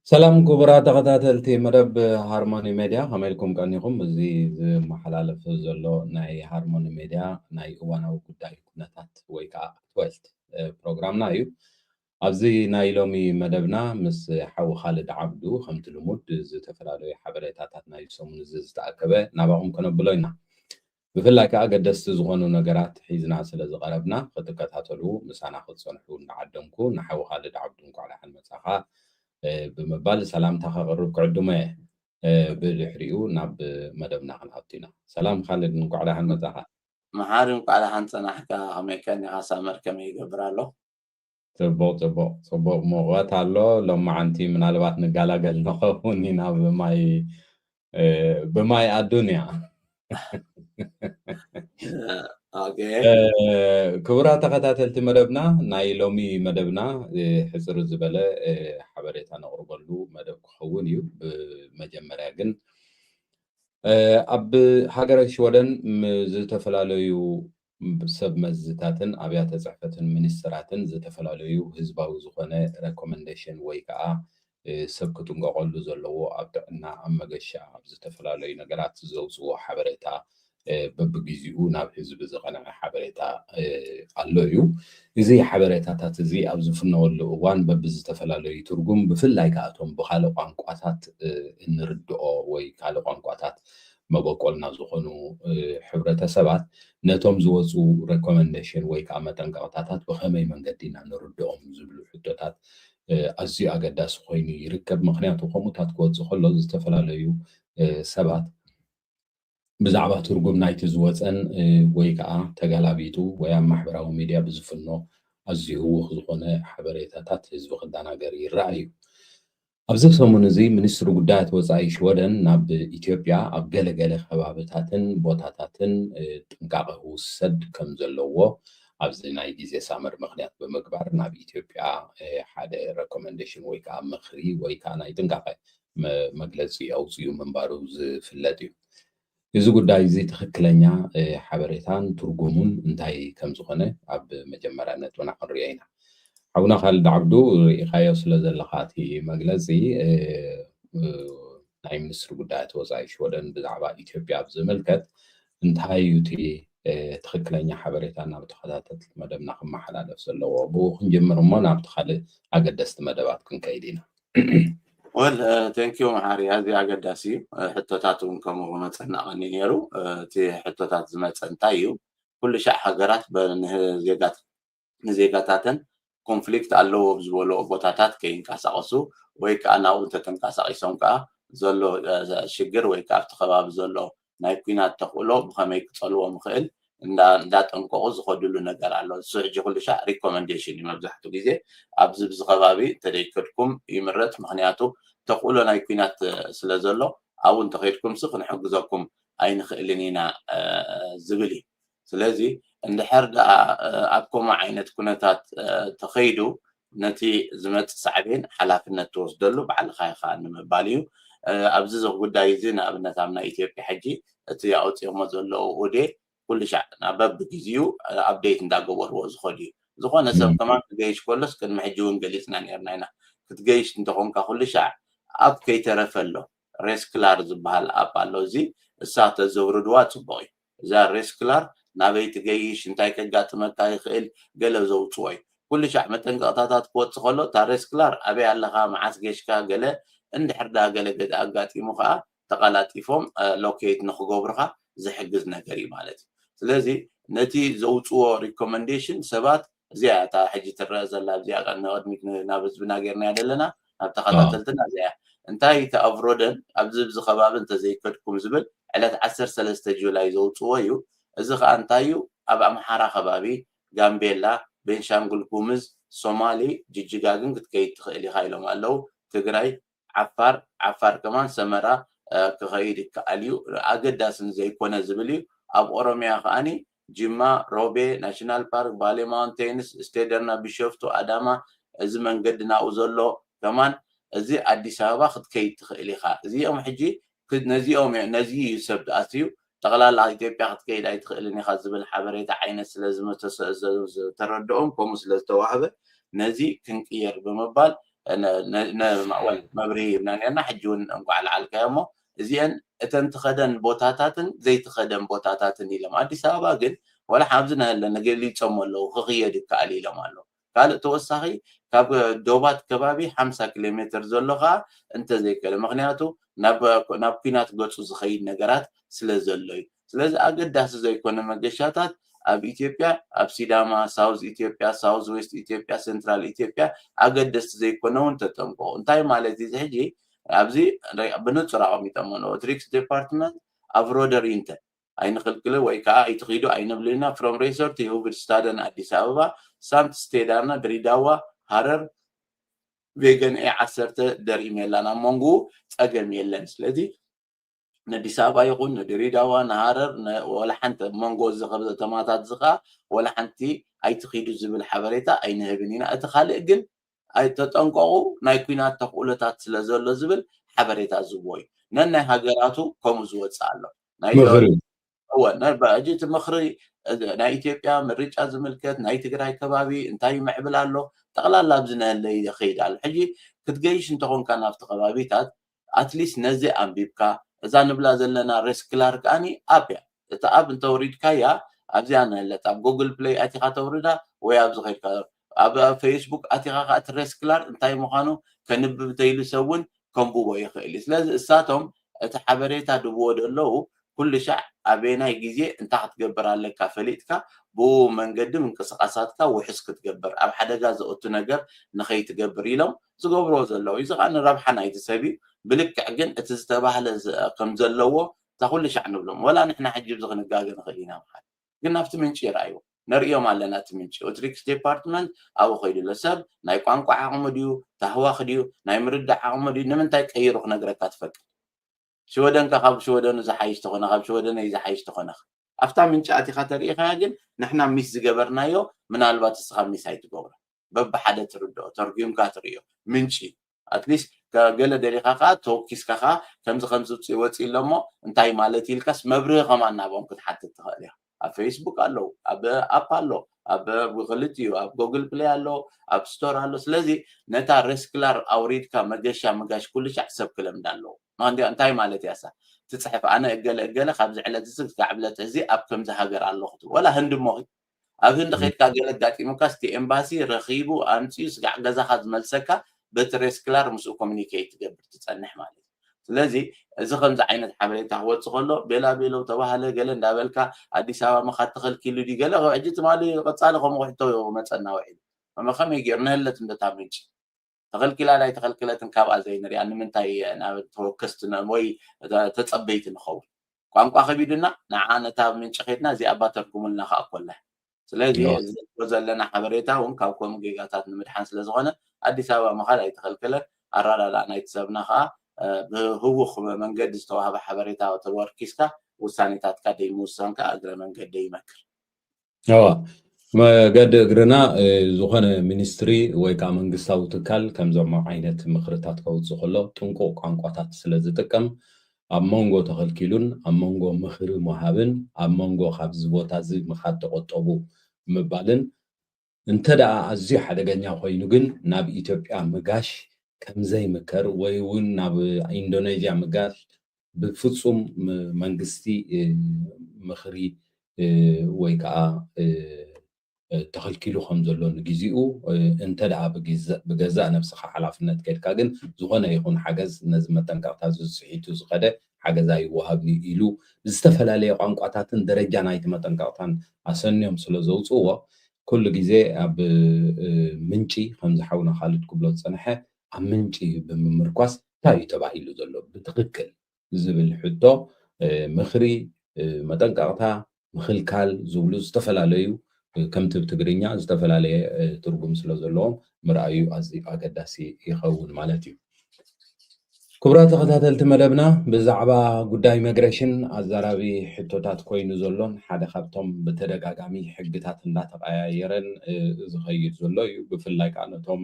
ሰላም ክቡራት ተኸታተልቲ መደብ ሃርሞኒ ሜድያ፣ ከመይ ኢልኩም ቀኒኹም? እዚ ዝመሓላለፍ ዘሎ ናይ ሃርሞኒ ሜድያ ናይ እዋናዊ ጉዳይ ኩነታት ወይ ከዓ ኣክትወልት ፕሮግራምና እዩ። ኣብዚ ናይ ሎሚ መደብና ምስ ሓው ካልድ ዓብዱ ከምቲ ልሙድ ዝተፈላለዩ ሓበሬታታት ናይ ሰሙን እዚ ዝተኣከበ ናባኹም ከነብሎ ኢና። ብፍላይ ከዓ ኣገደስቲ ዝኾኑ ነገራት ሒዝና ስለ ዝቐረብና ክትከታተሉ ምሳና ክትፀንሑ እናዓደምኩ ንሓው ካልድ ዓብዱ እንኳዕ ደሓን መፃኻ ብምባል ሰላምታ ከቕርብ ክዕድሞ እየ። ብድሕሪኡ ናብ መደብና ክንኣቱ ኢና። ሰላም ካልድ፣ እንኳዕ ደሓን መፃኻ። መሓሪ እንኳዕ ደሓን ፀናሕካ። ከመይ ከኒኻ ሳመር ከመይ ይገብር ኣሎ? ፅቡቕ ፅቡቕ ፅቡቕ፣ ሙቐት ኣሎ። ሎማዓንቲ ምናልባት ንጋላገል ንኸውን ኢና ብማይ ብማይ ኣዱንያ። ክቡራት ተኸታተልቲ መደብና፣ ናይ ሎሚ መደብና ሕፅር ዝበለ ሓበሬታ ነቕርበሉ መደብ ክኸውን እዩ። ብመጀመርያ ግን ኣብ ሃገረ ሽወደን ዝተፈላለዩ ሰብ መዝታትን ኣብያተ ፅሕፈትን ሚኒስትራትን ዝተፈላለዩ ህዝባዊ ዝኾነ ሬኮመንዴሽን ወይ ከዓ ሰብ ክጥንቀቐሉ ዘለዎ ኣብ ጥዕና፣ ኣብ መገሻ፣ ኣብ ዝተፈላለዩ ነገራት ዘውፅዎ ሓበሬታ በብግዚኡ ናብ ህዝቢ ዝቐንዐ ሓበሬታ ኣሎ እዩ። እዚ ሓበሬታታት እዚ ኣብ ዝፍነወሉ እዋን በብዝተፈላለዩ ትርጉም፣ ብፍላይ ከዓ እቶም ብካልእ ቋንቋታት እንርድኦ ወይ ካልእ ቋንቋታት መበቆልና ዝኾኑ ሕብረተሰባት ነቶም ዝወፁ ሬኮመንዴሽን ወይ ከዓ መጠንቀቕታታት ብኸመይ መንገዲ ኢና ንርድኦም ዝብሉ ሕቶታት ኣዝዩ ኣገዳሲ ኮይኑ ይርከብ። ምክንያቱ ከምኡታት ክወፅእ ከሎ ዝተፈላለዩ ሰባት ብዛዕባ ትርጉም ናይቲ ዝወፀን ወይ ከዓ ተገላቢጡ ወይ ኣብ ማሕበራዊ ሚድያ ብዝፍኖ ኣዝዩ ህውኽ ዝኾነ ሓበሬታታት ህዝቢ ክደናገር ይረኣ እዩ። ኣብዚ ሰሙን እዚ ሚኒስትሪ ጉዳያት ወፃኢ ሽወደን ናብ ኢትዮጵያ ኣብ ገለገለ ከባብታትን ቦታታትን ጥንቃቐ ክውሰድ ከም ዘለዎ ኣብዚ ናይ ግዜ ሳመር ምክንያት ብምግባር ናብ ኢትዮጵያ ሓደ ሬኮመንዴሽን ወይ ከዓ ምክሪ ወይ ከዓ ናይ ጥንቃቐ መግለፂ ኣውፅኡ ምንባሩ ዝፍለጥ እዩ። እዚ ጉዳይ እዚ ትኽክለኛ ሓበሬታን ትርጉሙን እንታይ ከም ዝኾነ ኣብ መጀመርያ ነጥብና ክንሪኦ ኢና። ሓውና ካልድ ዓብዱ፣ ርኢኻዮ ስለ ዘለኻ እቲ መግለፂ ናይ ሚኒስትሪ ጉዳያት ወፃኢ ሽወደን ብዛዕባ ኢትዮጵያ ኣብ ዝምልከት እንታይ እዩ እቲ ትኽክለኛ ሓበሬታ ናብ ተኸታተልቲ መደብና ክመሓላለፍ ዘለዎ? ብኡ ክንጅምር እሞ ናብቲ ካልእ ኣገደስቲ መደባት ክንከይድ ኢና። ወል ቴንኪዩ መሓሪ፣ ኣዝዩ ኣገዳሲ እዩ። ሕቶታት እውን ከምኡ ክመፀና ቀኒ ነይሩ። እቲ ሕቶታት ዝመፀ እንታይ እዩ? ኩሉ ሻዕ ሃገራት ዜጋት ንዜጋታተን ኮንፍሊክት ኣለዎ ኣብ ዝበልኦ ቦታታት ከይንቀሳቐሱ ወይ ከዓ ናብኡ እንተተንቀሳቒሶም ከዓ ዘሎ ሽግር ወይ ከዓ ኣብቲ ከባቢ ዘሎ ናይ ኲናት ተኽእሎ ብኸመይ ክፀልዎ ምኽእል እንዳጠንቀቑ ዝኸድሉ ነገር ኣሎ። እሱ ሕጂ ኩሉ ሻዕ ሪኮመንዴሽን እዩ። መብዛሕትኡ ግዜ ኣብዚ ብዚ ከባቢ እንተደይከድኩም ይምረፅ፣ ምክንያቱ ተኽእሎ ናይ ኲናት ስለ ዘሎ ኣብኡ እንተኸይድኩምሲ ክንሕግዘኩም ኣይንኽእልን ኢና ዝብል እዩ። ስለዚ እንድሕር ደኣ ኣብ ከምኡ ዓይነት ኩነታት ተኸይዱ ነቲ ዝመፅእ ሳዕቤን ሓላፍነት ትወስደሉ ባዕልኻ ኢኻ ንምባል እዩ። ኣብዚ ጉዳይ እዚ ንኣብነት ኣብ ናይ ኢትዮጵያ ሕጂ እቲ ኣውፂኦሞ ዘለዉ ኡዴ ኩሉ ሻዕ ናብ በብግዜኡ ኣፕዴት እንዳገበርዎ ዝኸዱ እዩ። ዝኾነ ሰብ ከማን ክገይሽ ከሎስ ቅድሚ ሕጂ እውን ገሊፅና ነርና ኢና። ክትገይሽ እንተኾንካ ኩሉ ሻዕ ኣፕ ከይተረፈ ኣሎ፣ ሬስክላር ዝበሃል ኣፕ ኣሎ። እዚ እሳ ተዘውርድዋ ፅቡቕ እዩ። እዛ ሬስክላር ናበይ ትገይሽ፣ እንታይ ከጋጥመካ ይኽእል፣ ገለ ዘውፅኦ እዩ። ኩሉ ሻዕ መጠንቀቕታታት ክወፅእ ከሎ እታ ሬስክላር ኣበይ ኣለኻ፣ መዓስ ገሽካ፣ ገለ እንድሕር ዳ ገለ ገ ኣጋጢሙ ከዓ ተቐላጢፎም ሎኬት ንክገብሩኻ ዝሕግዝ ነገር እዩ ማለት እዩ። ስለዚ ነቲ ዘውፅዎ ሪኮመንዴሽን ሰባት እዚኣ እታ ሕጂ ትረአ ዘላ እዚኣ ንቕድሚት ናብ ህዝብና ጌርናያ ዘለና ናብ ተኸታተልትና እዚኣ እንታይ ተኣፍሮደን ኣብዚ ብዚ ከባቢ እንተዘይከድኩም ዝብል ዕለት ዓሰርተ ሰለስተ ጁላይ ዘውፅዎ እዩ። እዚ ከዓ እንታይ እዩ? ኣብ ኣምሓራ ከባቢ፣ ጋምቤላ፣ ቤንሻንጉል ጉምዝ፣ ሶማሊ፣ ጅጅጋ ግን ክትከይድ ትኽእል ኢኻ ኢሎም ኣለዉ። ትግራይ፣ ዓፋር፣ ዓፋር ከማን ሰመራ ክኸይድ ይከኣል እዩ። ኣገዳሲ ንዘይኮነ ዝብል እዩ። ኣብ ኦሮሚያ ከዓኒ ጅማ፣ ሮቤ ናሽናል ፓርክ፣ ባሌ ማውንቴንስ፣ ስቴደርና፣ ቢሾፍቱ፣ ኣዳማ፣ እዚ መንገዲ ናብኡ ዘሎ ከማን እዚ ኣዲስ ኣበባ ክትከይድ ትኽእል ኢኻ። እዚኦም ሕጂ ነዚኦም ነዚ እዩ ሰብ ኣትዩ ጠቕላላ ኢትዮጵያ ክትከይድ ኣይትኽእልን ኢኻ ዝብል ሓበሬታ ዓይነት ስለ ዝተረድኦም ከምኡ ስለ ዝተዋህበ ነዚ ክንቅየር ብምባል መብርሂ ሂብና ነርና። ሕጂ እውን እንኳዕ ለዓልካዮ እሞ እዚአን እተን ትኸደን ቦታታትን ዘይትኸደን ቦታታትን ኢሎም። ኣዲስ ኣበባ ግን ወላ ሓዚ ናሃለ ገሊፆም ኣለዉ፣ ክኽየድ ይከኣል ኢሎም ኣለዉ። ካልእ ተወሳኺ ካብ ዶባት ከባቢ ሓምሳ ኪሎ ሜትር ዘሎ ከዓ እንተዘይከለ፣ ምክንያቱ ናብ ኩናት ገፁ ዝኸይድ ነገራት ስለ ዘሎ እዩ። ስለዚ ኣገዳሲ ዘይኮነ መገሻታት ኣብ ኢትዮጵያ፣ ኣብ ሲዳማ፣ ሳውዝ ኢትዮጵያ፣ ሳውዝ ዌስት ኢትዮጵያ፣ ሴንትራል ኢትዮጵያ ኣገደስቲ ዘይኮነ እውን ተጠንቀቑ። እንታይ ማለት እዩ? እዚ ሕጂ ኣብዚ ብንፁር ኣቐሚጦም ኣለዉ። ትሪክስ ዲፓርትመንት ኣብ ሮደር ኢንተ ኣይንኽልክል ወይ ከዓ ኣይትኺዱ ኣይንብልን ኢና። From resort ይሁብድ ስታደን ኣዲስ ኣበባ ሳምት ስቴዳርና ድሪዳዋ ሃረር ቬገን ኤ ዓሰርተ ደር ኢሜላን ኣብ መንጎኡ ፀገም የለን። ስለዚ ንኣዲስ ኣበባ ይኹን ንድሪዳዋ ንሃረር ወላ ሓንቲ መንጎ እዚ ከም ከተማታት እዚ ከዓ ወላ ሓንቲ ኣይትኺዱ ዝብል ሓበሬታ ኣይንህብን ኢና። እቲ ካልእ ግን ኣይተጠንቀቑ ናይ ኩናት ተኽእሎታት ስለ ዘሎ ዝብል ሓበሬታ ዝህብዎ እዩ። ነናይ ሃገራቱ ከምኡ ዝወፅእ ኣሎ። ናይ እወ፣ ሕጂ እቲ ምኽሪ ናይ ኢትዮጵያ ምርጫ ዝምልከት ናይ ትግራይ ከባቢ እንታይ ይምዕብል ኣሎ ጠቕላላ ኣብዚ ነህለ ይኸይድ ኣሎ። ሕጂ ክትገይሽ እንተኾንካ ናብቲ ከባቢታት ኣትሊስት ነዚ ኣንቢብካ እዛ ንብላ ዘለና ሬስክላር ከኣኒ ኣፕ እያ። እታ ኣፕ እንተውሪድካያ ኣብዚኣ ነህለት ኣብ ጉግል ፕሌይ ኣቲኻ ተውርዳ ወይ ኣብዚ ኸድካ ኣብ ፌስቡክ ኣቲኻ ከዓ እቲ ሬስክላር እንታይ ምዃኑ ከንብብ ተይሉ ሰብ እውን ከንብቦ ይኽእል እዩ። ስለዚ እሳቶም እቲ ሓበሬታ ድብዎ ደለዉ ኩሉ ሻዕ ኣበየናይ ግዜ እንታይ ክትገብር ኣለካ ፈሊጥካ ብኡ መንገዲ ምንቅስቃሳትካ ውሕስ ክትገብር ኣብ ሓደጋ ዘእቱ ነገር ንኸይትገብር ኢሎም ዝገብርዎ ዘለዉ እዚ ከዓ ንረብሓ ናይቲ ሰብ እዩ። ብልክዕ ግን እቲ ዝተባህለ ከም ዘለዎ እታ ኩሉ ሻዕ ንብሎም ወላ ንሕና ሕጂ ብዚ ክንጋገ ንኽእል ኢና ምሓል ግን ናብቲ ምንጪ ይረኣይዎ ነርእዮም ኣለና እቲ ምንጪ ኦትሪክስ ዲፓርትመንት ኣብኡ ከይዱ ኣሎ ሰብ ናይ ቋንቋ ዓቕሙ ድዩ ታህዋኽ ድዩ ናይ ምርዳእ ዓቕሙ ድዩ ንምንታይ ቀይሩ ክነግረካ ትፈቅድ ሽወደንካ ካብ ሽወደኑ ዝሓይሽ ተኾነ ካብ ሽወደነይ ዝሓይሽ ተኾነኻ ኣብታ ምንጪ ኣቲኻ ተሪኢኻያ ግን ንሕና ሚስ ዝገበርናዮ ምናልባት እስኻ ሚስ ኣይትገብሮ በብሓደ ትርድኦ ተርጉምካ ትርእዮ ምንጪ ኣትሊስት ገለ ደሊኻ ከዓ ተወኪስካ ከዓ ከምዚ ከምዚ ውፅእ ወፂእ ኣሎ እሞ እንታይ ማለት ኢልካስ መብርሂ ከማን ናብኦም ክትሓትት ትኽእል ኢኻ ኣብ ፌስቡክ ኣለዉ ኣብ ኣፕ ኣሎ ኣብ ክልቲኡ ኣብ ጎግል ፕሌይ ኣሎ ኣብ ስቶር ኣሎ ስለዚ ነታ ሬስክላር ኣውሪድካ መገሻ ምጋሽ ኩሉ ሻዕ ሰብ ክለምዳ ኣለዎ ምክንያቱ እንታይ ማለት እያ እሳ ትፅሕፍ ኣነ እገለ እገለ ካብዚ ዕለት እዚ ክሳዕ ዕለት እዚ ኣብ ከምዚ ሃገር ኣለኹ ትብል ወላ ህንዲ እሞ ኣብ ህንዲ ከድካ ገለ ኣጋጢሙካ እቲ ኤምባሲ ረኺቡ ኣምፅኡ ስጋዕ ገዛኻ ዝመልሰካ በቲ ሬስክላር ምስኡ ኮሚኒኬት ትገብር ትፀንሕ ማለት እዩ ስለዚ እዚ ከምዚ ዓይነት ሓበሬታ ክወፅእ ከሎ ቤላ ቤሎ ተባሃለ ገለ እንዳበልካ ኣዲስ ኣበባ ምኻድ ተኸልኪሉ ድዩ ገለ ሕጂ ትማሊ ቀፃሊ ከምኡ ክሕቶ መፀና ውዒሉ ከመይ ገይሩ ነህለት እንደታ ምንጭ ተኸልኪላ ናይ ተኸልከለትን ካብኣ ዘይንሪኣ ንምንታይ ናብ ተወከስቲ ወይ ተፀበይቲ ንኸውን ቋንቋ ከቢዱና ንዓ ነታ ምንጪ ኸድና እዚኣ እባ ተርጉሙልና ከዓ ኮላ ስለዚ እዚ ዘለና ሓበሬታ እውን ካብ ከምኡ ጌጋታት ንምድሓን ስለ ዝኾነ ኣዲስ ኣበባ ምኻድ ኣይተኸልከለን ኣራዳድኣ ናይቲ ሰብና ከዓ ብህውኽ መንገዲ ዝተዋህበ ሓበሬታ ተወርኪስካ ውሳኔታትካ ደይምውሳንካ እግረ መንገዲ ይመክር እዋ መገዲ እግርና ዝኾነ ሚኒስትሪ ወይ ከዓ መንግስታዊ ትካል ከምዞም ዓይነት ምኽርታት ከውፅእ ከሎ ጥንቁቕ ቋንቋታት ስለ ዝጥቀም ኣብ መንጎ ተኸልኪሉን ኣብ መንጎ ምኽሪ ምሃብን ኣብ መንጎ ካብዚ ቦታ እዚ ምኻድ ተቆጠቡ ምባልን እንተ ደኣ ኣዝዩ ሓደገኛ ኮይኑ ግን ናብ ኢትዮጵያ ምጋሽ ከምዘይምከር ወይ እውን ናብ ኢንዶኔዥያ ምጋሽ ብፍፁም መንግስቲ ምኽሪ ወይ ከዓ ተኸልኪሉ ከም ዘሎ ንግዜኡ እንተ ደኣ ብገዛእ ነብስኻ ሓላፍነት ከድካ ግን ዝኾነ ይኹን ሓገዝ ነዚ መጠንቀቕታ ዝስሒቱ ዝኸደ ሓገዝ ኣይወሃብን ኢሉ ብዝተፈላለየ ቋንቋታትን ደረጃ ናይቲ መጠንቀቕታን ኣሰንዮም ስለ ዘውፅእዎ ኩሉ ግዜ ኣብ ምንጪ ከምዚ ሓውና ካልድ ክብሎ ዝፀንሐ ኣብ ምንጪ ብምምርኳስ እንታይ እዩ ተባሂሉ ዘሎ ብትኽክል ዝብል ሕቶ ምኽሪ መጠንቀቕታ ምኽልካል ዝብሉ ዝተፈላለዩ ከምቲ ብ ትግርኛ ዝተፈላለየ ትርጉም ስለ ዘለዎም ምርኣዩ ኣዝዩ ኣገዳሲ ይኸውን ማለት እዩ። ክቡራት ተኸታተልቲ መደብና ብዛዕባ ጉዳይ መግረሽን ኣዛራቢ ሕቶታት ኮይኑ ዘሎን ሓደ ካብቶም ብተደጋጋሚ ሕግታት እንዳተቀያየረን ዝኸይድ ዘሎ እዩ። ብፍላይ ከዓ ነቶም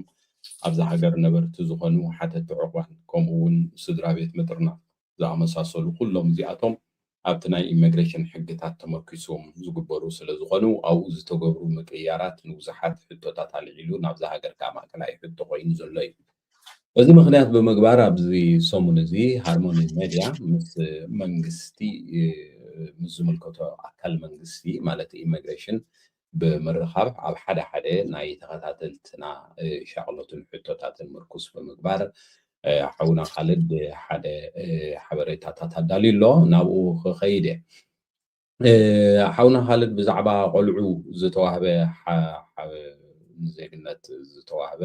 ኣብዛ ሃገር ነበርቲ ዝኾኑ ሓተቲ ዕቑባን ከምኡ እውን ስድራ ቤት ምጥርናፍ ዝኣመሳሰሉ ኩሎም እዚኣቶም ኣብቲ ናይ ኢሚግሬሽን ሕግታት ተመርኪሶም ዝግበሩ ስለ ዝኾኑ ኣብኡ ዝተገብሩ ምቅይያራት ንብዙሓት ሕቶታት ኣልዒሉ ናብዛ ሃገር ከዓ ማእከላይ ሕቶ ኮይኑ ዘሎ እዩ። እዚ ምኽንያት ብምግባር ኣብዚ ሰሙን እዚ ሃርሞኒ ሜድያ ምስ መንግስቲ ምስ ዝምልከቶ ኣካል መንግስቲ ማለት ኢሚግሬሽን ብምርኻብ ኣብ ሓደ ሓደ ናይ ተኸታተልትና ሻቕሎትን ሕቶታትን ምርኩስ ብምግባር ሓውና ካልድ ሓደ ሓበሬታታት ኣዳልዩ ኣሎ። ናብኡ ክኸይድ እየ። ሓውና ካልድ ብዛዕባ ቆልዑ ዝተዋህበ ንዜግነት ዝተዋህበ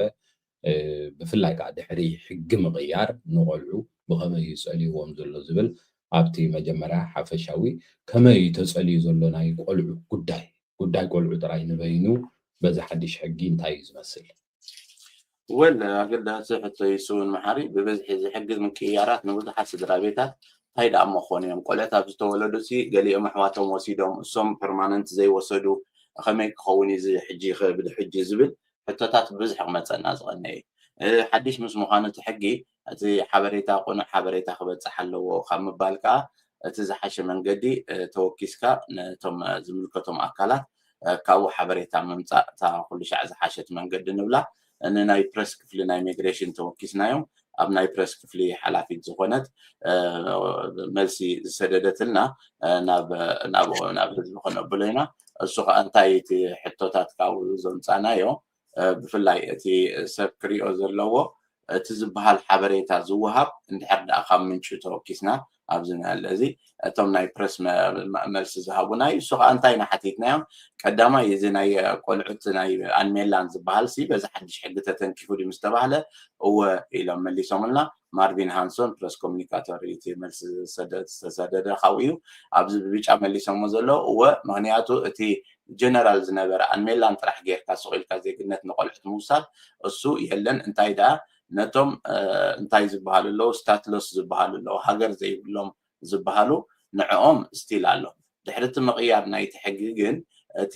ብፍላይ ከዓ ድሕሪ ሕጊ ምቕያር ንቆልዑ ብኸመይ እዩ ፀልይዎም ዘሎ ዝብል ኣብቲ መጀመርያ ሓፈሻዊ ከመይ እዩ ተፀልዩ ዘሎ ናይ ቆልዑ ጉዳይ ጉዳይ ቆልዑ ጥራይ ንበይኑ በዚ ሓድሽ ሕጊ እንታይ እዩ ዝመስል? ወል ኣገዳሲ ሕቶ ይስውን መሓሪ። ብብዝሒ እዚ ሕጊ ምቅያራት ንብዙሓት ስድራ ቤታት እንታይ ደኣ መኾኑ እዮም? ቆልዑት ኣብ ዝተወለዱ ሲ ገሊኦም ኣሕዋቶም ወሲዶም እሶም ፐርማነንት ዘይወሰዱ ከመይ ክኸውን እዩ እዚ ሕጂ ብድሕጂ ዝብል ሕቶታት ብብዝሒ ክመፀና ዝቐነየ። ሓድሽ ምስ ምዃኑ እቲ ሕጊ እቲ ሓበሬታ ቁኑዕ ሓበሬታ ክበፅሕ ኣለዎ ካብ ምባል ከዓ እቲ ዝሓሸ መንገዲ ተወኪስካ ነቶም ዝምልከቶም ኣካላት ካብኡ ሓበሬታ ምምፃእ እታ ኩሉ ሻዕ ዝሓሸት መንገዲ ንብላ። ንናይ ፕረስ ክፍሊ ናይ ኢሚግሬሽን ተወኪስናዮም። ኣብ ናይ ፕረስ ክፍሊ ሓላፊት ዝኾነት መልሲ ዝሰደደትልና ናብኡ ናብ ህዝቢ ከነብሎ ኢና። እሱ ከዓ እንታይ እቲ ሕቶታት ካብኡ ዘምፃናዮ ብፍላይ እቲ ሰብ ክሪኦ ዘለዎ እቲ ዝበሃል ሓበሬታ ዝወሃብ እንድሕር ደኣ ካብ ምንጩ ተወኪስና ኣብዚ ንኣለ እዚ እቶም ናይ ፕረስ መልሲ ዝሃቡና እዩ። እሱ ከዓ እንታይ ኢና ሓቲትናዮም? ቀዳማይ እዚ ናይ ቆልዑት ናይ ኣንሜላን ዝበሃል ሲ በዚ ሓድሽ ሕጊ ተተንኪፉ ድዩ ምስ ተባህለ እወ ኢሎም መሊሶምልና። ማርቪን ሃንሶን ፕረስ ኮሚኒካተር እዩ እቲ መልሲ ዝተሰደደ ካብኡ እዩ። ኣብዚ ብብጫ መሊሶሞ ዘለዉ እወ፣ ምክንያቱ እቲ ጀነራል ዝነበረ ኣንሜላን ጥራሕ ጌርካ ስቕ ኢልካ ዜግነት ንቆልዑት ምውሳድ እሱ የለን። እንታይ ደኣ ነቶም እንታይ ዝበሃሉ ኣለዉ ስታትሎስ ዝበሃሉ ኣለዉ ሃገር ዘይብሎም ዝበሃሉ ንዕኦም ስቲል ኣሎ። ድሕሪ እቲ ምቕያር ናይቲ ሕጊ ግን እቲ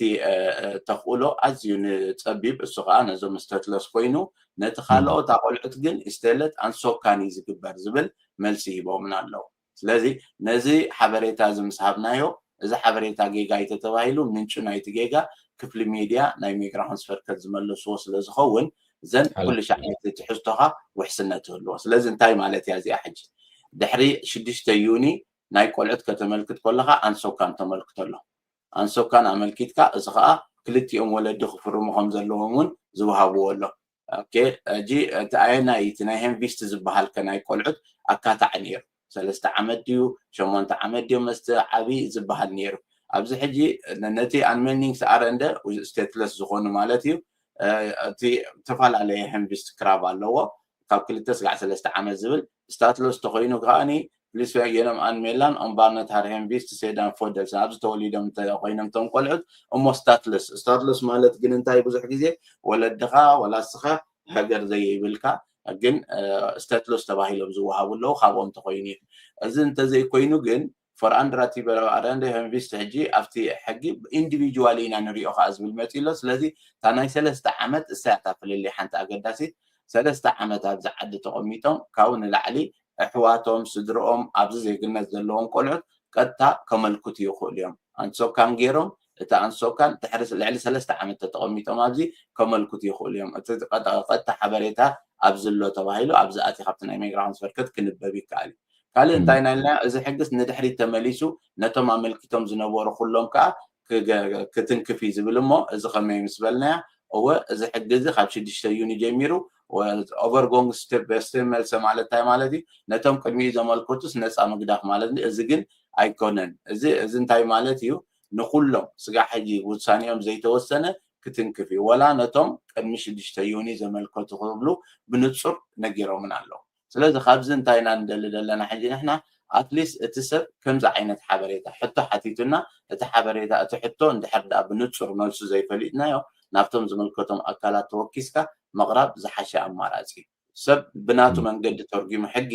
ተኽእሎ ኣዝዩ ንጸቢብ እሱ ከዓ ነዞም ስተትለስ ኮይኑ ነቲ ካልኦት ኣቆልዑት ግን ኢስተለት ኣንሶካን እዩ ዝግበር ዝብል መልሲ ሂቦምና ኣለዉ። ስለዚ ነዚ ሓበሬታ እዚ ምስ ሃብናዮ እዚ ሓበሬታ ጌጋ እዩ ተተባሂሉ ምንጩ ናይቲ ጌጋ ክፍሊ ሚድያ ናይ ሚግራንስ ፈርከት ዝመለስዎ ስለ ዝኸውን ዘን ኩሉ ሻዕ ነቲ ትሕዝቶኻ ውሕስነት ይህልዎ። ስለዚ እንታይ ማለት እያ እዚኣ ሕጂ ድሕሪ ሽዱሽተ ዩኒ ናይ ቆልዑት ከተመልክት ከለኻ ኣንሶካን ተመልክቶ ኣሎ። ኣንሶካን ኣመልኪትካ እዚ ከዓ ክልቲኦም ወለዲ ክፍርሙ ከም ዘለዎም እውን ዝወሃብዎ ኣሎ። ሕጂ እቲ ኣየናይ እቲ ናይ ሄምቪስት ዝበሃል ከ ናይ ቆልዑት ኣካታዒ ነይሩ ሰለስተ ዓመት ድዩ ሸሞንተ ዓመት ድዮም መስተ ዓብዪ ዝበሃል ነይሩ። ኣብዚ ሕጂ ነቲ ኣንሜኒንግስ ኣረንደ ስቴትለስ ዝኾኑ ማለት እዩ። እቲ ዝተፈላለየ ሄምቪስት ክራብ ኣለዎ። ካብ ክልተ ስጋዕ ሰለስተ ዓመት ዝብል ስታትለስ ተኮይኑ ከዓኒ ፕሊስ የኖም ኣንሜላን ኦምባርነት ሃር ሄምቪስት ሴዳን ፎደልስ ኣብዚ ተወሊዶም ኮይኖም ቶም ቆልዑት እሞ ስታትለስ ስታትለስ ማለት ግን እንታይ ብዙሕ ግዜ ወለድኻ ወላ ስኻ ሃገር ዘይብልካ ግን ስታትለስ ተባሂሎም ዝወሃቡ ኣለዉ። ካብኦም ተኮይኑ እዩ። እዚ እንተዘይኮይኑ ግን ፎር ኣንድራቲበረ ኣረንደ ሄምቪስት ሕጂ ኣብቲ ሕጊ ኢንዲቪጁዋል ኢና ንሪኦ ከዓ ዝብል መፂ ኣሎ። ስለዚ እታ ናይ ሰለስተ ዓመት እሳያታ ፍልልይ ሓንቲ ኣገዳሲት ሰለስተ ዓመት ኣብዚ ዓዲ ተቐሚጦም ካብኡ ንላዕሊ ኣሕዋቶም ስድርኦም ኣብዚ ዜግነት ዘለዎም ቆልዑት ቀጥታ ከመልክቱ ይኽእሉ እዮም። ኣንሶካን ገይሮም እቲ ኣንሶካን ድሕሪ ልዕሊ ሰለስተ ዓመት ተተቐሚጦም ኣብዚ ከመልክቱ ይኽእሉ እዮም። እቲ ቀጥታ ሓበሬታ ኣብዚ ኣሎ ተባሂሉ ኣብዚ ኣቲ ካብቲ ናይ ሚግራንስ ፈርከት ክንበብ ይከኣል እዩ። ካልእ እንታይ ናይልና እዚ ሕግስ ንድሕሪት ተመሊሱ ነቶም ኣመልኪቶም ዝነበሩ ኩሎም ከዓ ክትንክፍ እዩ ዝብል እሞ እዚ ከመይ ምስ በልናያ እወ እዚ ሕጊ እዚ ካብ ሽዱሽተ ዩኒ ጀሚሩ ኦቨርጎንግ ስቴፕ ስቴፕ መልሰ ማለት እንታይ ማለት እዩ? ነቶም ቅድሚኡ ዘመልከቱስ ነፃ ምግዳፍ ማለት እዚ ግን ኣይኮነን። እዚ እዚ እንታይ ማለት እዩ? ንኩሎም ስጋዕ ሕጂ ውሳኔኦም ዘይተወሰነ ክትንክፍ እዩ ወላ ነቶም ቅድሚ ሽዱሽተ ዩኒ ዘመልከቱ ክብሉ ብንፁር ነጊሮምን ኣለዉ። ስለዚ ካብዚ እንታይ ኢና ንደሊ ዘለና ሕጂ ንሕና ኣትሊስት እቲ ሰብ ከምዚ ዓይነት ሓበሬታ ሕቶ ሓቲቱና እቲ ሓበሬታ እቲ ሕቶ እንድሕር ደኣ ብንፁር መልሱ ዘይፈሊጥናዮ ናብቶም ዝምልከቶም ኣካላት ተወኪስካ ምቕራብ ዝሓሸ ኣማራፂ እዩ። ሰብ ብናቱ መንገዲ ተርጒሙ ሕጊ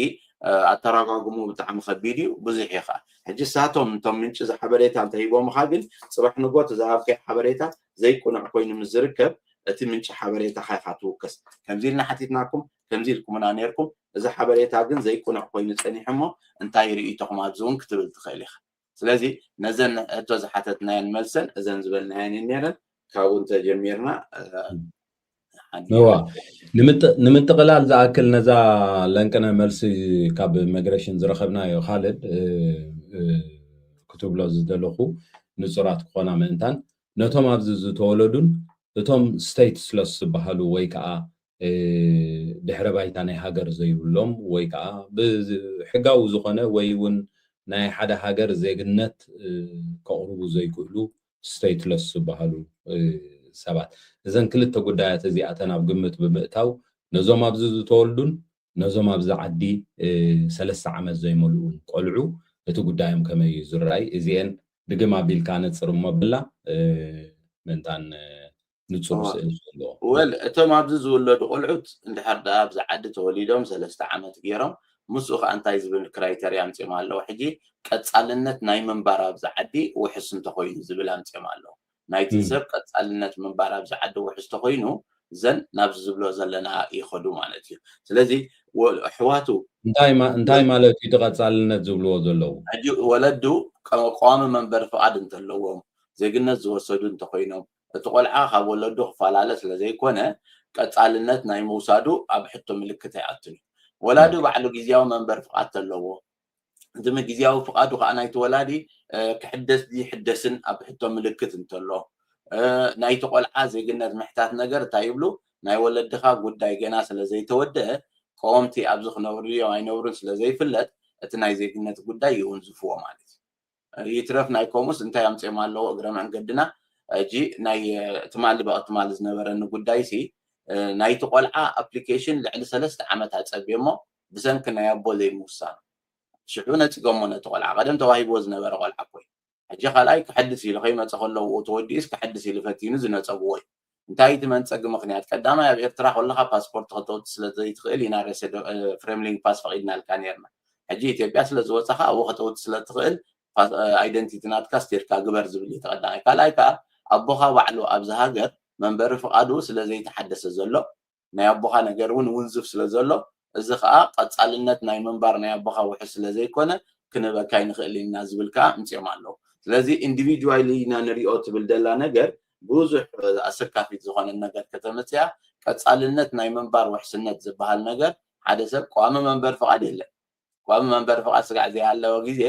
ኣተረጓጉሙ ብጣዕሚ ከቢድ እዩ። ብዙሕ እዩ ከዓ ሕጂ ሳቶም እቶም ምንጪ እዚ ሓበሬታ እንተሂቦምኻ ግን ፅባሕ ንጎት ዝሃብካዮ ሓበሬታ ዘይቁኑዕ ኮይኑ ምስ ዝርከብ እቲ ምንጪ ሓበሬታኻ ኢኻ ትውከስ። ከምዚ ኢልና ሓቲትናኩም፣ ከምዚ ኢልኩምና ነይርኩም፣ እዚ ሓበሬታ ግን ዘይቁኑዕ ኮይኑ ፀኒሑ እሞ እንታይ ርኢቶኹም ኣብዚ እውን ክትብል ትኽእል ኢኻ። ስለዚ ነዘን ሕቶ ዝሓተትናየን መልሰን እዘን ዝበልናየን እየን ነይረን። ካብኡ እንተጀሚርና እዋ ንምጥቕላል ዝኣክል ነዛ ለንቅነ መልሲ ካብ መግረሽን ዝረኸብናዮ ካልድ ክትብሎ ዝደለኹ ንፁራት ክኾና ምእንታን ነቶም ኣብዚ ዝተወለዱን እቶም ስቴትስለስ ዝበሃሉ ወይ ከዓ ድሕረ ባይታ ናይ ሃገር ዘይብሎም ወይ ከዓ ብሕጋዊ ዝኾነ ወይ እውን ናይ ሓደ ሃገር ዜግነት ከቕርቡ ዘይክእሉ ስቴትለስ ዝበሃሉ ሰባት እዘን ክልተ ጉዳያት እዚኣተን ኣብ ግምት ብምእታው ነዞም ኣብዚ ዝተወልዱን ነዞም ኣብዚ ዓዲ ሰለስተ ዓመት ዘይመልኡን ቆልዑ እቲ ጉዳዮም ከመይ እዩ ዝረኣይ እዚአን ድግም ኣቢልካ ነፅር እሞ ብላ ምእንታን ንፁር ስእል ዘለዎ ወል እቶም ኣብዚ ዝውለዱ ቆልዑት እንድሕር ደኣ ኣብዚ ዓዲ ተወሊዶም ሰለስተ ዓመት ገይሮም ምስኡ ከዓ እንታይ ዝብል ክራይተርያ ኣምፅኦም ኣለዉ ሕጂ ቀፃልነት ናይ ምንባር ኣብዚ ዓዲ ውሕስ እንተኮይኑ ዝብል ኣምፅኦም ኣለዉ ናይቲ ሰብ ቀፃልነት ምንባር ኣብዚ ዓዲ ውሕስ ተኮይኑ ዘን ናብዚ ዝብሎ ዘለና ይኸዱ ማለት እዩ ስለዚ ኣሕዋቱ እንታይ ማለት እዩ ቀፃልነት ዝብልዎ ዘለዉ ወለዱ ቀዋሚ መንበሪ ፍቃድ እንተለዎም ዜግነት ዝወሰዱ እንተኮይኖም እቲ ቆልዓ ካብ ወለዱ ክፈላለ ስለዘይኮነ ቀፃልነት ናይ ምውሳዱ ኣብ ሕቶ ምልክት ኣይኣቱን እዩ ወላዲ ባዕሉ ግዜያዊ መንበሪ ፍቃድ ተለዎ እቲ ግዜያዊ ፍቃዱ ከዓ ናይቲ ወላዲ ክሕደስ ይሕደስን ኣብ ሕቶ ምልክት እንተሎ ናይቲ ቆልዓ ዜግነት ምሕታት ነገር እንታይ ይብሉ ናይ ወለድኻ ጉዳይ ገና ስለዘይተወደአ ቀወምቲ ኣብዚ ክነብሩ ድዮም ኣይነብሩን ስለዘይፍለጥ እቲ ናይ ዜግነት ጉዳይ ይውንዝፍዎ ማለት እዩ ይትረፍ ናይ ኮሙስ እንታይ ኣምፅኦም ኣለዎ እግረ መንገድና እጂ ናይ ትማሊ በቂ ትማሊ ዝነበረኒ ጉዳይ ሲ ናይቲ ቆልዓ ኣፕሊኬሽን ልዕሊ ሰለስተ ዓመት ኣፀብየ እሞ ብሰንኪ ናይ ኣቦ ዘይምውሳኑ ሽዑ ነፂጎሞ ነቲ ቆልዓ ቀደም ተዋሂብዎ ዝነበረ ቆልዓ ኮይ ሕጂ ካልኣይ ክሕድስ ኢሉ ከይመፀ ከለዎ ተወዲኡስ ክሕድስ ኢሉ ፈቲኑ ዝነፀግዎ እዩ እንታይ እቲ መንፀጊ ምኽንያት ቀዳማይ ኣብ ኤርትራ ከለካ ፓስፖርት ከተውቲ ስለዘይትኽእል ኢና ሬሰ ፍሬምሊንግ ፓስ ፈቒድናልካ ነርና ሕጂ ኢትዮጵያ ስለዝወፃኻ ኣብኡ ከተውቲ ስለትኽእል ኣይደንቲቲ ናትካ ስቴትካ ግበር ዝብል እዩ ተቐዳማይ ካልኣይ ከዓ ኣቦኻ ባዕሉ ኣብዚ ሃገር መንበሪ ፍቓዱ ስለዘይተሓደሰ ዘሎ ናይ ኣቦኻ ነገር እውን ውንዝፍ ስለ ዘሎ እዚ ከዓ ቀፃልነት ናይ ምንባር ናይ ኣቦኻ ውሕስ ስለዘይኮነ ክንበካ ይንኽእል ኢና ዝብል ከዓ ምፅኦም ኣለዉ ስለዚ ኢንዲቪድዋሊ ኢና ንሪኦ ትብል ደላ ነገር ብዙሕ ኣሰካፊት ዝኾነ ነገር ከተመፅያ ቀፃልነት ናይ ምንባር ውሕስነት ዝበሃል ነገር ሓደ ሰብ ቋሚ መንበር ፍቓድ የለን ቋሚ መንበር ፍቓድ ስጋዕ ዘይሃለወ ግዜ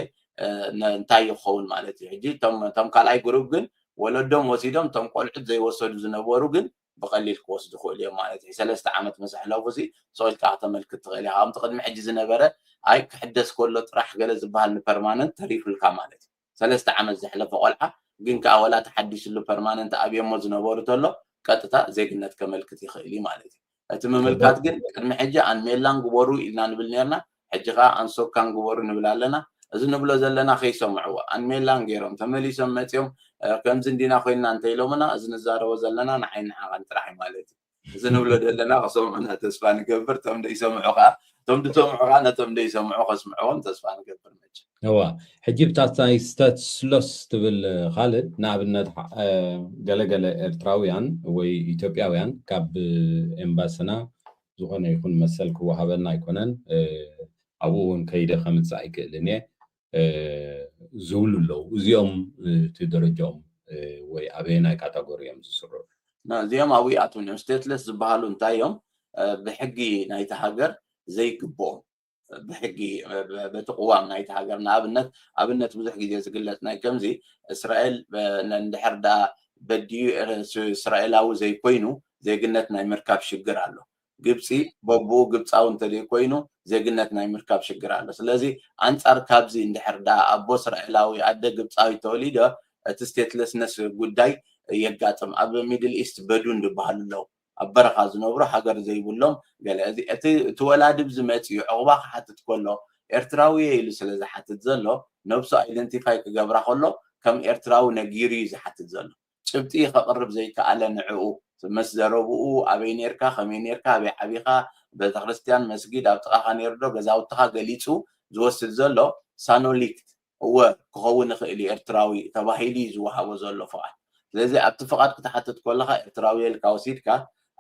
እንታይ ይኸውን ማለት እዩ ሕጂ እቶም ካልኣይ ግሩብ ግን ወለዶም ወሲዶም እቶም ቆልዑት ዘይወሰዱ ዝነበሩ ግን ብቐሊል ክወስዱ ክእሉ እዮም ማለት እዩ ሰለስተ ዓመት ምስ ኣሕለፉ ሲ ሰቂልካ ክተመልክት ትኽእል ኢኻ ከምቲ ቅድሚ ሕጂ ዝነበረ ኣይ ክሕደስ ከሎ ጥራሕ ገለ ዝበሃል ንፐርማነንት ተሪፉልካ ማለት እዩ ሰለስተ ዓመት ዘሕለፈ ቆልዓ ግን ከዓ ወላ ተሓዲስሉ ፐርማነንት ኣብዮሞ ዝነበሩ ተሎ ቀጥታ ዜግነት ከመልክት ይኽእል እዩ ማለት እዩ እቲ ምምልካት ግን ቅድሚ ሕጂ ኣንሜላን ግበሩ ኢልና ንብል ነርና ሕጂ ከዓ ኣንሶካን ግበሩ ንብል ኣለና እዚ ንብሎ ዘለና ከይሰምዕዎ ኣንሜላን ገይሮም ተመሊሶም መፅኦም ከምዚ እንዲና ኮይንና እንተኢሎምና እዚ ንዛረቦ ዘለና ንዓይ ንዓቐን ጥራሕ ማለት እዩ እዚ ንብሎ ዘለና ክሰምዑና ተስፋ ንገብር እቶም ደይሰምዑ ከዓ እቶም ዝሰምዑ ከዓ ነቶም ደይሰምዑ ከስምዕዎም ተስፋ ንገብር መቸ እዋ ሕጂ ብታ ናይ ስተትስሎስ ትብል ካልድ ንኣብነት ገለገለ ኤርትራውያን ወይ ኢትዮጵያውያን ካብ ኤምባስና ዝኾነ ይኹን መሰል ክወሃበና ኣይኮነን ኣብኡ እውን ከይደ ከምፅእ ኣይክእልን እየ ዝብሉ ኣለዉ እዚኦም እቲ ደረጃኦም ወይ ኣበየናይ ካታጎሪ እዮም ዝስርሑ እዚኦም ኣብኡ ይኣትውን እዮም ስቴትለስ ዝበሃሉ እንታይ እዮም ብሕጊ ናይቲ ሃገር ዘይግብኦም ብሕጊ በቲ ቅዋም ናይቲ ሃገር ንኣብነት ኣብነት ብዙሕ ግዜ ዝግለፅ ናይ ከምዚ እስራኤል እንድሕር ደኣ በድዩ እስራኤላዊ ዘይኮይኑ ዜግነት ናይ ምርካብ ሽግር ኣሎ ግብፂ በብኡ ግብፃዊ እንተዘይኮይኑ ዜግነት ናይ ምርካብ ሽግር ኣሎ ስለዚ ኣንፃር ካብዚ እንድሕር ደኣ ኣቦ እስራኤላዊ ኣደ ግብፃዊ ተወሊዶ እቲ ስቴትለስነስ ጉዳይ የጋጥም ኣብ ሚድል ኢስት በዱን ዝበሃሉ ኣለዉ ኣብ በረኻ ዝነብሩ ሃገር ዘይብሎም ገለ እዚ እቲ እቲ ወላዲ ብዝመፅኡ ዕቑባ ክሓትት ከሎ ኤርትራዊ እየ ኢሉ ስለ ዝሓትት ዘሎ ነብሱ ኣይደንቲፋይ ክገብራ ከሎ ከም ኤርትራዊ ነጊሩ እዩ ዝሓትት ዘሎ ጭብጢ ከቕርብ ዘይከኣለ ንዕኡ ምስ ዘረብኡ ኣበይ ነርካ ከመይ ነርካ ኣበይ ዓቢኻ ቤተክርስትያን መስጊድ ኣብ ጥቓኻ ነርዶ ገዛውትኻ ገሊፁ ዝወስድ ዘሎ ሳኖሊክት እወ ክኸውን ይኽእል እዩ ኤርትራዊ ተባሂሉ እዩ ዝወሃቦ ዘሎ ፍቓድ ስለዚ ኣብቲ ፍቓድ ክትሓትት ከለኻ ኤርትራዊ ኢልካ ወሲድካ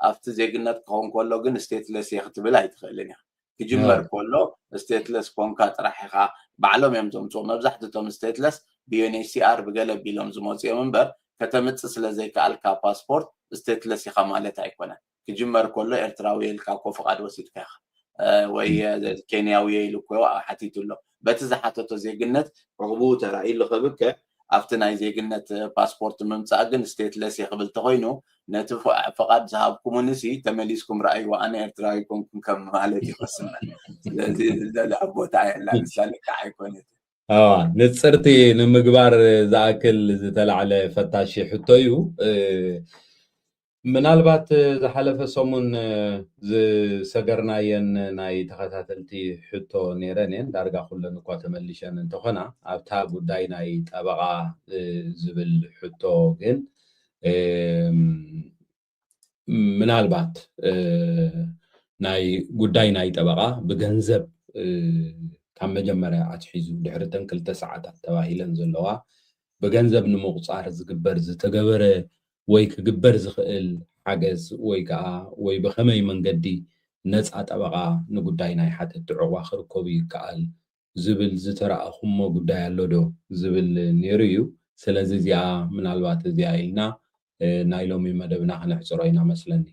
ኣብቲ ዜግነት ክኸውን ከሎ ግን ስቴትለስ እየ ክትብል ኣይትኽእልን ኢኻ ክጅመር ከሎ ስቴትለስ ኮንካ ጥራሕ ኢኻ ባዕሎም እዮም ዘምፅኡ መብዛሕትቶም ስቴትለስ ብዩኤንኤችሲኣር ብገለ ቢሎም ዝመፁ እዮም እምበር ከተምፅእ ስለ ዘይከኣልካ ፓስፖርት ስቴትለስ ኢኻ ማለት ኣይኮነን ክጅመር ከሎ ኤርትራዊ ኢልካ እኮ ፍቓድ ወሲድካ ኢኻ ወይ ኬንያዊ ኢሉ እኮ ሓቲቱ ኣሎ። በቲ ዝሓተቶ ዜግነት ዕቑቡ ተራእዩ ልኸብከ ኣብቲ ናይ ዜግነት ፓስፖርት ምምፃእ ግን ስቴትለስ እየ ክብል ተኮይኑ ነቲ ፍቓድ ዝሃብኩምንሲ ተመሊስኩም ረኣይዎ ኣነ ኤርትራዊ ኮንኩም ከም ማለት ይመስለኒ። ስለዚ ዝደለ ቦታ የላ ምሳሌ ከዓ ኣይኮነትን። ንፅርቲ ንምግባር ዝኣክል ዝተላዕለ ፈታሺ ሕቶ እዩ። ምናልባት ዝሓለፈ ሰሙን ዝሰገርናየን ናይ ተኸታተልቲ ሕቶ ነይረን እየን። ዳርጋ ኩለን እኳ ተመሊሸን እንተኾና ኣብታ ጉዳይ ናይ ጠበቓ ዝብል ሕቶ ግን ምናልባት ናይ ጉዳይ ናይ ጠበቓ ብገንዘብ ካብ መጀመርያ ኣትሒዙ ድሕሪ ተን ክልተ ሰዓታት ተባሂለን ዘለዋ ብገንዘብ ንምቑፃር ዝግበር ዝተገበረ ወይ ክግበር ዝኽእል ሓገዝ ወይ ከዓ ወይ ብኸመይ መንገዲ ነፃ ጠበቓ ንጉዳይ ናይ ሓተቲ ዕቑባ ክርከቡ ይከኣል ዝብል ዝተረኣኹሞ ጉዳይ ኣሎ ዶ ዝብል ነይሩ እዩ። ስለዚ እዚኣ ምናልባት እዚኣ ኢልና ናይ ሎሚ መደብና ክነሕፅሮ ኢና መስለኒ።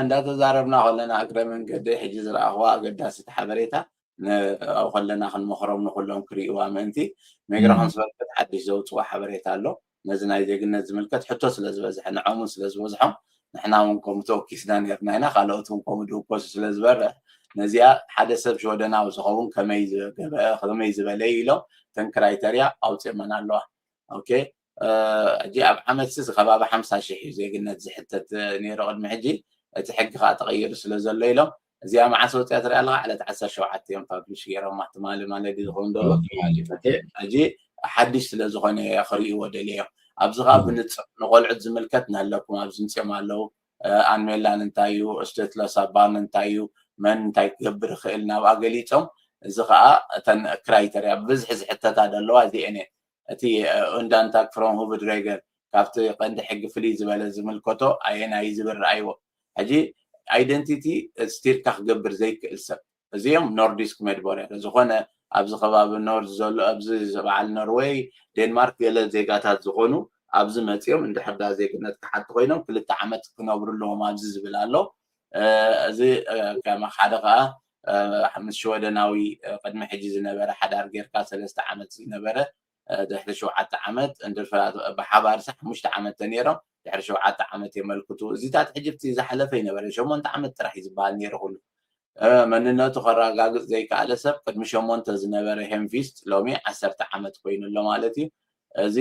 እንዳተዛረብና ከለና እግረ መንገዲ ሕጂ ዝረኣኽዋ ኣገዳሲት ሓበሬታ ንኣው ከለና ክንመኽሮም ንኩሎም ክርእይዋ ምእንቲ ሜግራ ኮንስበርት ሓድሽ ዘውፅዋ ሓበሬታ ኣሎ። ነዚ ናይ ዜግነት ዝምልከት ሕቶ ስለ ዝበዝሐ ንዖምን ስለ ዝበዝሖም ንሕና እውን ከምኡ ተወኪስና ነርና ኢና። ካልኦት እውን ከምኡ ድውኮሱ ስለ ዝበርህ ነዚኣ ሓደ ሰብ ሽወደናዊ ዝኸውን ከመይ ዝበለ ኢሎም ተን ክራይተርያ ኣውፅኦመን ኣለዋ። ኦኬ ሕጂ ኣብ ዓመት ሲ ከባቢ ሓምሳ ሽሕ እዩ ዜግነት ዝሕተት ነይሩ ቅድሚ ሕጂ። እቲ ሕጊ ከዓ ተቐይሩ ስለ ዘሎ ኢሎም እዚኣ መዓስ ወፅያ ትሪኣ ኣለካ? ዕለት ዓሰርተ ሸውዓተ እዮም ፓብሊሽ ገይሮማ ትማሊ ማለት እዩ ዝኸውን ዘሎ። ሕጂ ሓድሽ ስለ ዝኾነ ክርእይዎ ደልዮም ኣብዚ ከዓ ብንፅር ንቆልዑት ዝምልከት ናለኩም ኣብዚ ምፅኦም ኣለዉ። ኣንሜላን እንታይ እዩ ስቴትለስ ኣባን እንታይ እዩ መን እንታይ ክገብር ይኽእል ናብኣ ገሊፆም። እዚ ከዓ እተን ክራይተርያ ብብዝሒ ዝሕተታ ዘለዋ እዚአን እየን። እቲ እንዳንታክ ፍሮም ሁብድሬገር ካብቲ ቀንዲ ሕጊ ፍልይ ዝበለ ዝምልከቶ ኣየናይ ዝብል ረኣይዎ። ሕጂ ኣይደንቲቲ ስቲርካ ክገብር ዘይክእል ሰብ እዚኦም ኖርዲስክ ሜድቦርያ ዝኾነ ኣብዚ ከባቢ ኖርዝ ዘሎ ኣብዚ በዓል ኖርዌይ ዴንማርክ ገለ ዜጋታት ዝኾኑ ኣብዚ መፂኦም እንድሕር ዳ ዜግነት ክሓቱ ኮይኖም ክልተ ዓመት ክነብሩ ኣለዎም ኣብዚ ዝብል ኣሎ። እዚ ከም ሓደ ከዓ ምስ ሽወደናዊ ቅድሚ ሕጂ ዝነበረ ሓዳር ጌርካ ሰለስተ ዓመት ዝነበረ ድሕሪ ሸውዓተ ዓመት እንድርፈ ብሓባር ሳ ሓሙሽተ ዓመት ተነይሮም ድሕሪ ሸውዓተ ዓመት የመልክቱ። እዚታት ሕጂ ብቲ ዝሓለፈ ይነበረ ሸሞንተ ዓመት ጥራሕ እዩ ዝበሃል ነይሩ ኩሉ መንነቱ ከረጋግፅ ዘይከኣለ ሰብ ቅድሚ ሸሞንተ ዝነበረ ሄምቪስት ሎሚ ዓሰርተ ዓመት ኮይኑ ኣሎ ማለት እዩ። እዚ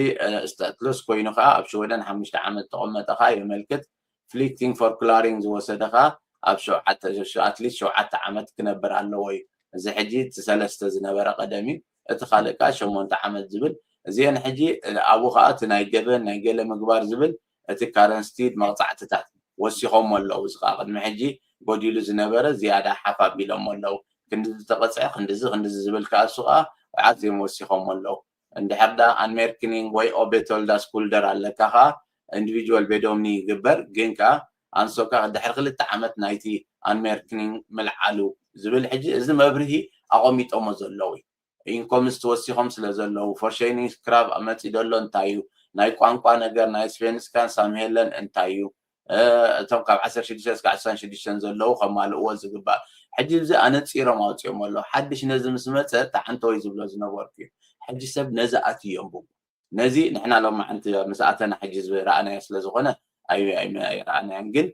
ስታትለስ ኮይኑ ከዓ ኣብ ሽወደን ሓሙሽተ ዓመት ተቐመጠ ከዓ የመልክት። ፍሊክቲንግ ፎር ክላሪንግ ዝወሰደ ከዓ ኣብ ኣትሊስት ሸውዓተ ዓመት ክነብር ኣለዎ እዩ። እዚ ሕጂ እቲ ሰለስተ ዝነበረ ቀደም እዩ። እቲ ካልእ ከዓ ሸሞንተ ዓመት ዝብል እዚአን ሕጂ ኣብኡ ከዓ እቲ ናይ ገበን ናይ ገለ ምግባር ዝብል እቲ ካረንስቲድ መቕፃዕትታት ወሲኾሞ ኣለዉ። እዚ ከዓ ቅድሚ ሕጂ ጎዲሉ ዝነበረ ዝያዳ ሓፍ ኣቢሎሞ ኣለዉ። ክንዲ ዝተቐፅዐ ክንድዚ ክንድዚ ዝብል ከዓ እሱ ከዓ ኣዝዮም ወሲኾሞ ኣለዉ። እንድሕር ዳ ኣንሜርክኒንግ ወይ ኦቤቶልዳ ስኩልደር ኣለካ ከዓ ኢንዲቪጁዋል ቤዶምኒ ይግበር ግን ከዓ ኣንሶካ ድሕሪ ክልተ ዓመት ናይቲ ኣንሜርክኒንግ ምልዓሉ ዝብል ሕጂ እዚ መብርሂ ኣቐሚጦሞ ዘለዉ ኢንኮምስ ተወሲኾም ስለ ዘለዉ ፎርሸይኒንግ ክራብ መፂ ደሎ እንታይ እዩ ናይ ቋንቋ ነገር ናይ ስፔንስካን ሳምሄለን እንታይ እዩ እቶም ካብ ዓሰርተ ሽዱሽተ እስካብ ዕስራን ሽዱሽተን ዘለዉ ከማልእዎ ዝግባእ ሕጂ እዚ ኣነፂሮም ኣውፅኦም ኣለዉ ሓድሽ ነዚ ምስ መፀ ተዓንተወይ ዝብሎ ዝነበርኩ እዩ ሕጂ ሰብ ነዚ ኣትዮም ብቡ ነዚ ንሕና ሎም ሓንቲ ምስ ኣተና ሕጂ ዝረኣናዮ ስለ ዝኾነ ኣይረኣናዮን ግን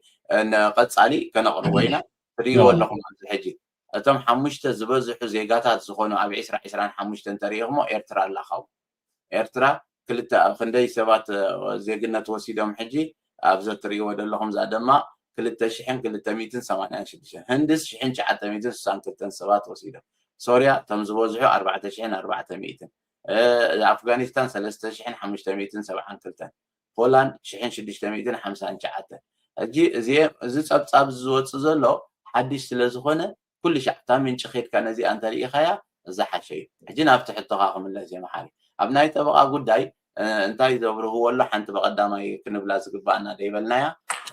ቀፃሊ ከነቕርቦ ኢና ትርእይዎ ኣለኹም ኣብዚ ሕጂ እቶም ሓሙሽተ ዝበዝሑ ዜጋታት ዝኾኑ ኣብ ዕስራ ዕስራን ሓሙሽተ እንተሪኢኹሞ ኤርትራ ኣላ ካብኡ ኤርትራ ክልተ ኣብ ክንደይ ሰባት ዜግነት ወሲዶም ሕጂ ኣብዚ እትርእይዎ ዘለኹም እዛ ደማ ክልተ ሽሕን ክልተ ሚእትን ሰማንያን ሽዱሽተን ህንድስ ሽሕን ትሽዓተ ሚእትን ስሳን ክልተን ሰባት ወሲዶም ሶርያ እቶም ዝበዝሑ ኣርባዕተ ሽሕን ኣርባዕተ ሚእትን ኣፍጋኒስታን ሰለስተ ሽሕን ሓሙሽተ ሚእትን ሰብዓን ክልተን ሆላንድ ሽሕን ሽዱሽተ ሚእትን ሓምሳን ትሽዓተን ሕጂ እዚ ጸብጻብ ዝወጽእ ዘሎ ሓድሽ ስለ ዝኾነ ኩሉ ሻዕ እታ ምንጪ ኬድካ ነዚኣ እንተሪኢኻያ ዝሓሸ እዩ። ሕጂ ናብቲ ሕቶኻ ክምለስ እየ መሓሪ። ኣብ ናይ ጠበቓ ጉዳይ እንታይ ዘብርህዎ ኣሎ ሓንቲ ብቐዳማይ ክንብላ ዝግባኣና ደይበልናያ።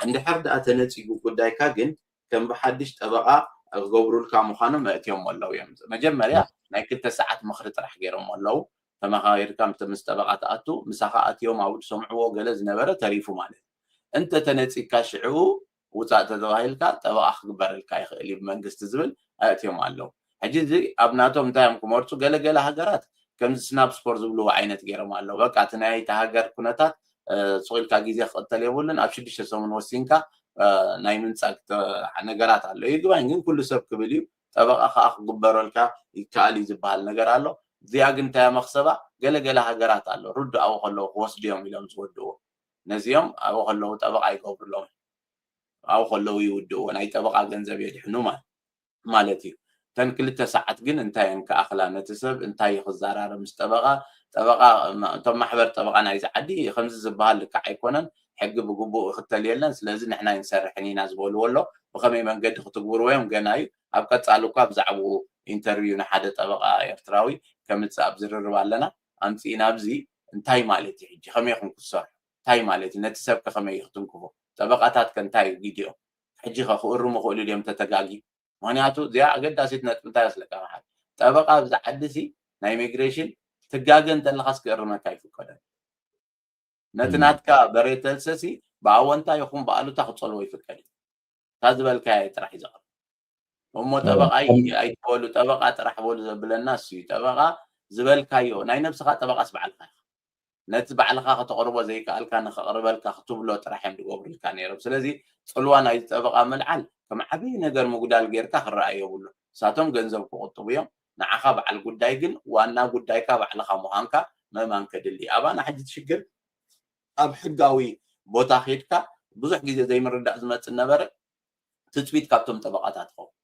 እንድሕር ደኣ ተነጺጉ ጉዳይካ ግን ከም ብሓድሽ ጠበቓ ክገብሩልካ ምዃኖም ኣእትዮሞ ኣለዉ እዮም። መጀመርያ ናይ ክልተ ሰዓት ምኽሪ ጥራሕ ገይሮሞ ኣለዉ። ተመኻኺርካ ምስ ጠበቓ ትኣቱ ምሳኻ ኣትዮም ኣብኡ ዝሰምዕዎ ገለ ዝነበረ ተሪፉ ማለት እዩ። እንተ ተነጺግካ ሽዕኡ ውፃእ ተተባሂልካ ጠበቃ ክግበረልካ ይኽእል እዩ ብመንግስቲ ዝብል ኣእትዮም ኣለዉ። ሕጂ እዚ ኣብ ናቶም እንታይ እዮም ክመርፁ? ገለገለ ሃገራት ከምዚ ስናፕ ስፖር ዝብልዎ ዓይነት ገይሮም ኣለዉ። በቃ እቲ ናይ እቲ ሃገር ኩነታት ስቕ ኢልካ ግዜ ክቕተል የብሉን። ኣብ ሽዱሽተ ሰሙን ወሲንካ ናይ ምንጻግ ነገራት ኣሎ። ይግባኝ ግን ኩሉ ሰብ ክብል እዩ። ጠበቃ ከዓ ክግበረልካ ይከኣል እዩ ዝበሃል ነገር ኣሎ። እዚኣ ግን እንታይ መክሰባ? ገለገለ ሃገራት ኣሎ ርዱእ ኣብኡ ከለዉ ክወስዱ እዮም ኢሎም ዝወድዎ። ነዚኦም ኣብኡ ከለዉ ጠበቃ ይገብሩሎም። ኣብኡ ከለዉ ይውድእዎ። ናይ ጠበቃ ገንዘብ የድሕኑ ማለት ማለት እዩ። እተን ክልተ ሰዓት ግን እንታይ እየን ክኣኽላ? ነቲ ሰብ እንታይ እዩ ክዘራረብ ምስ ጠበቃ? ጠበቃ እቶም ማሕበር ጠበቃ ናይዚ ዓዲ ከምዚ ዝበሃል ልክዕ ኣይኮነን፣ ሕጊ ብግቡእ ይኽተል የለን፣ ስለዚ ንሕና ኣይንሰርሕን ኢና ዝበልዎ ኣሎ። ብኸመይ መንገዲ ክትግብርዎ እዮም ገና እዩ። ኣብ ቀጻሊ እኳ ብዛዕባኡ ኢንተርቪው ንሓደ ጠበቃ ኤርትራዊ ከምጽእ ኣብ ዝርርብ ኣለና። ኣምጺእና ኣብዚ እንታይ ማለት እዩ ሕጂ? ከመይ ኢኹም ክትሰርሑ? እንታይ ማለት እዩ? ነቲ ሰብ ከ ከመይ እዩ ክትንክፎ? ጠበቃታት ከ እንታይ እዩ ግዲኦም? ሕጂ ከ ክእርሙ ይኽእሉ ድዮም ተተጋግዩ? ምኽንያቱ እዚኣ ኣገዳሲት ነጥቢ እንታይ መስለካ መሓሪ? ጠበቃ ኣብዚ ዓዲ ሲ ናይ ኢሚግሬሽን ትጋገ እንተለኻስ ክእርመካ ኣይፍቀደን። ነቲ ናትካ በሬተልሰ ሲ ብኣወንታ ይኹን ብኣሉታ ክጸልዎ ይፍቀድ እዩ። እታ ዝበልካያ ጥራሕ እዩ ዘቕርብ። እሞ ጠበቃ ኣይትበሉ፣ ጠበቃ ጥራሕ በሉ ዘብለና እሱ እዩ። ጠበቃ ዝበልካዮ ናይ ነብስኻ ጠበቃስ ባዕልኻ ኢኻ። ነቲ ባዕልኻ ከተቕርቦ ዘይከኣልካ ንኸቕርበልካ ክትብሎ ጥራሕ እዮም ዝገብሩልካ ነይሮም። ስለዚ ጽልዋ ናይዚ ጠበቓ ምልዓል ከም ዓብዪ ነገር ምጉዳል ጌርካ ክረኣ የብሉን። ንሳቶም ገንዘብ ክቑጥቡ እዮም። ንዓኻ በዓል ጉዳይ ግን ዋና ጉዳይካ ባዕልኻ ምዃንካ ምእማን ከድሊ። ኣባና ሕጂ እቲ ሽግር ኣብ ሕጋዊ ቦታ ኬድካ ብዙሕ ግዜ ዘይምርዳእ ዝመጽእ ነበረ። ትጽቢት ካብቶም ጠበቓታት ይኸውን።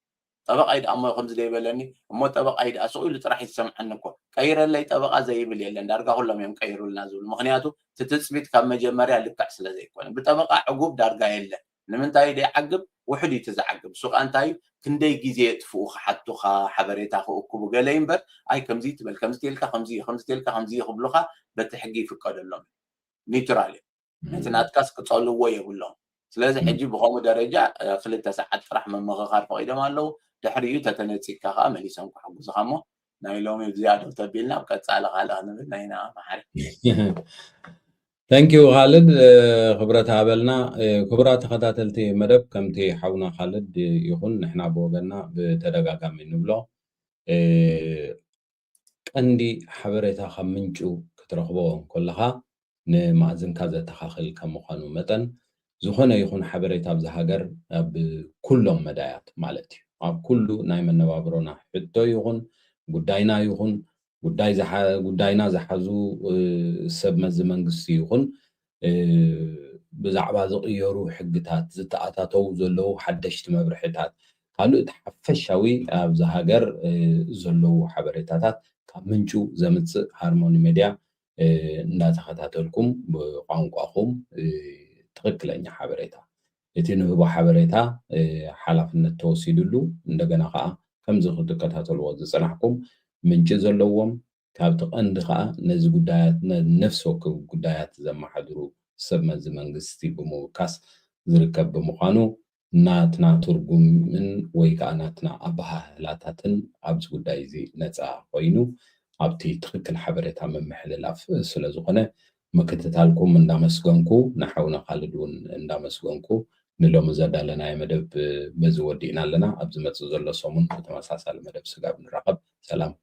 ጠበቓይ ደኣ እሞ ከምዚ ደይበለኒ፣ እሞ ጠበቓይ ደኣ ስቕ ኢሉ ጥራሕ ይሰምዓኒ እኮ። ቀይረለይ ጠበቓ ዘይብል የለን፣ ዳርጋ ኩሎም እዮም ቀይሩልና ዝብሉ። ምኽንያቱ እቲ ትጽቢት ካብ መጀመርያ ልክዕ ስለ ዘይኮነ። ብጠበቓ ዕጉብ ዳርጋ የለን። ንምንታይ ደይዓግብ? ውሑድ እዩ እቲ ዝዓግብ። እሱ ከኣ እንታይ እዩ? ክንደይ ግዜ የጥፍኡ ክሓቱኻ፣ ሓበሬታ ክእክቡ ገለ እዩ እምበር፣ ኣይ ከምዚ ትበል፣ ከምዚ ተልካ ከምዚ እዩ፣ ከምዚ ተልካ ከምዚ እዩ ክብሉኻ በቲ ሕጊ ይፍቀደሎም። ኒውትራል እዮም። ነቲ ናትካስ ክጸልዎ የብሎም። ስለዚ ሕጂ ብኸምኡ ደረጃ ክልተ ሰዓት ጥራሕ ምምኽኻር ፈቒዶም ኣለዉ። ድሕሪኡ ተተነጺግካ ከኣ መሊሶም ክሕግዙኻ እሞ ናይ ሎሚ ብዝያዶ ተቢልና ኣብ ቀጻሊ ካልእ ክንብል ናይና መሓሪ። Thank you ካልድ፣ ክብረት ሃበልና። ክቡራት ተኸታተልቲ መደብ፣ ከምቲ ሓውና ካልድ ይኹን ንሕና ብወገንና ብተደጋጋሚ ንብሎ፣ ቀንዲ ሓበሬታ ካብ ምንጩ ክትረኽቦ እንከለኻ ንማእዝንካ ዘተኻኽል ከም ምዃኑ መጠን፣ ዝኾነ ይኹን ሓበሬታ ኣብዚ ሃገር ኣብ ኩሎም መዳያት ማለት እዩ፣ ኣብ ኩሉ ናይ መነባብሮና ሕቶ ይኹን ጉዳይና ይኹን ጉዳይ ዝሓ- ጉዳይና ዝሓዙ ሰብ መዚ መንግስቲ ይኹን ብዛዕባ ዝቕየሩ ሕግታት፣ ዝተኣታተው ዘለዉ ሓደሽቲ መብርሕታት፣ ካልኦት ሓፈሻዊ ኣብዚ ሃገር ዘለዉ ሓበሬታታት ካብ ምንጩ ዘምጽእ ሃርሞኒ ሜድያ እንዳተኸታተልኩም ብቋንቋኹም ትኽክለኛ ሓበሬታ እቲ ንህቦ ሓበሬታ ሓላፍነት ተወሲድሉ እንደገና ከዓ ከምዚ ክትከታተልዎ ዝፅናሕኩም ምንጪ ዘለዎም ካብቲ ቀንዲ ከዓ ነዚ ጉዳያት ነፍሲ ወከፍ ጉዳያት ዘመሓድሩ ሰብ መዚ መንግስቲ ብምውካስ ዝርከብ ብምዃኑ ናትና ትርጉምን ወይ ከዓ ናትና ኣበሃህላታትን ኣብዚ ጉዳይ እዚ ነፃ ኮይኑ ኣብቲ ትኽክል ሓበሬታ ምምሕልላፍ ስለ ዝኾነ ምክትታልኩም እንዳመስገንኩ ንሓውና ካልድ እውን እንዳመስገንኩ ንሎሚ ዘዳለናዮ መደብ በዚ ወዲእና ኣለና። ኣብ ዝመፅእ ዘሎ ሰሙን ብተመሳሳሊ መደብ ስጋብ ንራኸብ ሰላም።